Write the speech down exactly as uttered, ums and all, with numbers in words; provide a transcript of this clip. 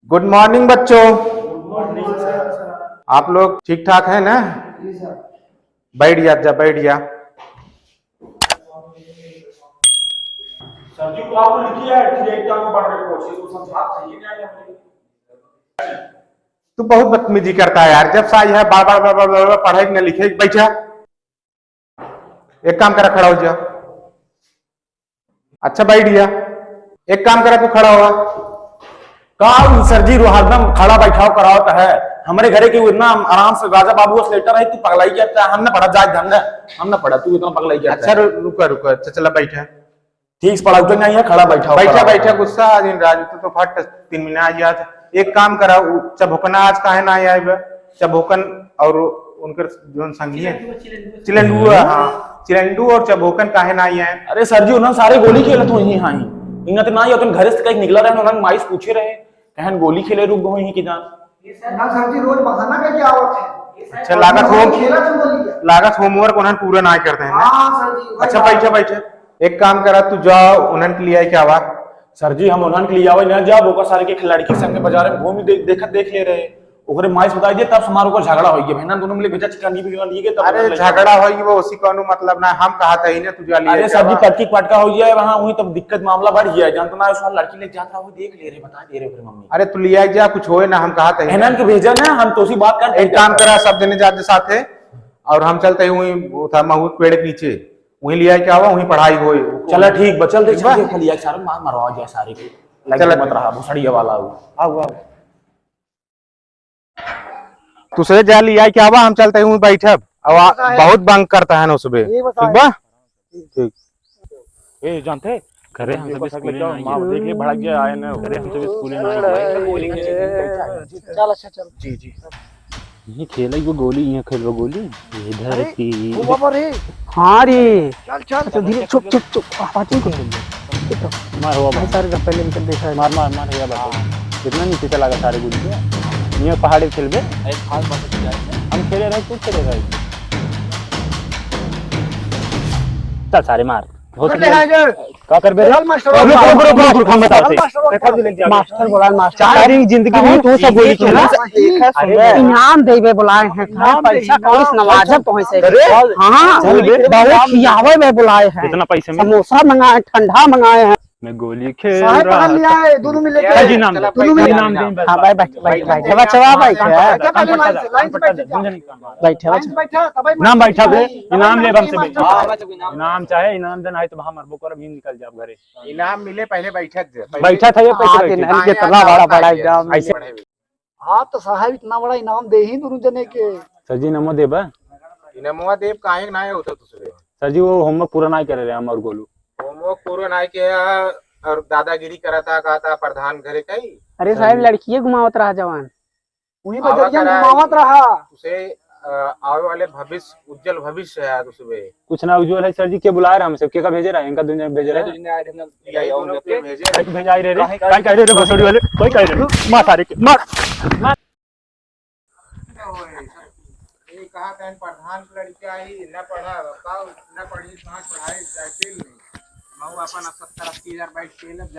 गुड मॉर्निंग बच्चों। आप लोग ठीक ठाक है ना? बैठ जा, जा बैठ जा। सर जी, वो आपको लिखी है, ठीक है, क्या वो पढ़ रहे हो? इसको समझा, सही है क्या? तू बहुत बदतमीजी करता है यार, जब से आई है बार बार बार बार बार बार पढ़े कि न लिखे। बैठा, एक काम करा, खड़ा हो जा। अच्छा बैठ गया, एक काम करा, तू खड़ा हुआ। का उ सर जी, रो हरदम खड़ा बैठाव करावत है। हमरे घरे के इतना आराम से राजा बाबू का लेटर है, तू पगलाई करता है। हम ना पढ़ा, जाए धंधा, हम ना पढ़ा, तू इतना पगलाई करता अच्छा है। रु-, रुका रुका, अच्छा चला बैठा। ठीक से पढ़ावत नहीं है, खड़ा बैठाव बैठा करावत बैठा है। गुस्सा आ दिन राजू, तू तो फट तीन महीना आ गया था। एक काम करा, उ चबोकना आज काहे ना आया है बे? चबोकन और उनकर जोन संगी है, चिलंडुआ, चिलंडुआ। हम्म। हाँ, चिलंडू और चबोकन काहे ना आए हैं? अरे सर जी, उन्हन सारे गोली खेलत होइहीं। इहाँ ते ना आई, उतन घरे से कहीं निकला रहे, उन्हन माई से पूछे रहे, कहन गोली खेले रुक गए होइहीं कि जान। ना सर जी, रोज बहाना करके आवत है। अच्छा, लागत रोज होम-, खेलत है गोली का। लागत homework उन्हन पूरा ना करते हैं ना? हाँ सर जी, वही अच्छा, बात। बैठा, बैठा। एक काम करा, तू जा, उन्हन के लिए आए क्या हुआ? सर जी, हम उन्हन के लिए आवे ना जाब, ओकर सारे के लड़की संग बाजार में घूम दे-, देखत देख ले रहे। ओकरे माई से बताई दे, तब से हमार ओकर झगड़ा हो गया। बहना दोनों मिले भेजा चिकन भी लिए गए, तब अरे, लड़का झगड़ा हो गया, वो उसी कौनो मतलब ना, हम कहा था ही ना, तू जा लिए अरे, क्या सर जी, हुआ? कटकी पटका हो गया है वहाँ, वहीं तब दिक्कत मामला बढ़ गया है। जानता ना, उस लड़की ले जाता हो, देख ले रहे, बता दे रहे ओकरे मम्मी। अरे, तू लिया जा, कुछ होए ना, हम कहा था ही ना। इन्हन के भेजा ना, हम तो उसी बात कर एक काम करा, सब जने जाते साथे, और हम चलते ही वहीं, वो था महूद पेड़ के नीचे, वहीं लिया क्या हुआ, वहीं पढ़ाई होए। चला ठीक बा, चल दे, ठीक बा? चल दे, खाली एक सारे मार मरवा गया सारे के। लग चला मत ठीक। रहा, भोसड़िया वाला हो। आओ, आओ। तू से जा लिया क्या हुआ, हम चलते हूँ बैठब। अब आ, साहब। बहुत बंक करता है ना सुबह। ये बता। ठीक बा? ठीक। ए, जानते? घरे हम सब स्कूले ना आइए। माँ देख ले, भड़क गया, आए ना। घरे हम सब स्कूले ना आइए। चल, अच्छा, चल। जी, जी। ये खेल है, वो गोली, ये खेल, वो गोली। ये अरे, धरती। ओ बाबा रे। हाँ रे। चल, चल। अच्छा, धीरे, चुप, चुप, चुप। आ, पाछे के। चुप रहो। मार हुआ भाई, बाबा। सारे का पहले इनका देखा है। मार, मार, मार, हुआ बाबा। कितना नीचे चला गया सारे गोली के। ये पहाड़ी खेल बे। अरे, खाल बात है। हम खेले रहे, तू खेले रहे। चल सारे मार। बहुत अरे, बढ़िया। हाय, का करबे रे? चल, मास्टर, रुक, रुक, रुक, रुक, रुक, हम बताओ चल, से। मास्टर, देखा भी लग जाओ। मास्टर बोला है, मास्टर। सारी जिंदगी में तू सब गोली खेला। अरे, इनाम देवे बुलाए हैं, इनाम पैसा दे, कौड़ी से नवाजब तोहे से। अरे, हाँ, चल बे। बहुत खियावे में बुलाए हैं। कितना पैसे में? समोसा मंगाए, ठंडा मंगाए हैं। मैं गोली खेल साहब रहा पहन लिया था। है, दोनों मिले के। जी, नाम दे। दोनों मिले। नाम दे, बस। हाँ, भाई, बैठ, बैठ, बैठ। बैठ, बैठ, बैठ, बैठ। बैठ, बैठ, बैठ। बैठ, बैठ। लाइन से बैठा, तब ही नाम बैठा बे, बैठा। इनाम ले, हमसे बैठा। हाँ, इनाम चाहे, इनाम दे, नहीं तो हम मरबो करब, ही निकल जाब घरे। इनाम मिले, पहले बैठक दे, पहले बैठा था ये, पैसे हाँ, बैठे। दिन है, कितना बड़ा, बड़ा इनाम। ऐसे। हाँ, तो साहब, इतना बड़ा इनाम दे ही दोनों जने के। सर जी, इनामो देबा? इनामवा देब, काहे के ना होता दूसरे? सर जी, वो homework पूरा ना करे रहे हम और गोलू। Homework पूरा ना किया और दादागिरी करता, कहता प्रधान घरे कई। अरे साहब, लड़किए घुमावत रहा जवान। वही आवा बजरिया करा, घुमावत रहा। उसे, अ, आवे वाले भविष्य, उज्जवल भविष्य है आज सुबह। कुछ ना उज्जवल है सर जी, के बुलाए रहे हमसे, के का भेजे रहे, इनका दुनिया में भेजे रहे। दुनिया में भेजे रहे। भेजाई रहे रे, काहे, काहे, काहे कह रहे रे, भोसड़ी वाले, कोई कह रहे रे, मार सारे के, मार, मार। ये कहा था, प्रधान के लड़का आई, ना पढ़ा, बताओ, ना पढ़ी, कहाँ पढ़ाई, जाते नहीं। मैं अपन अब सत्तर अस्सी हजार बैठ के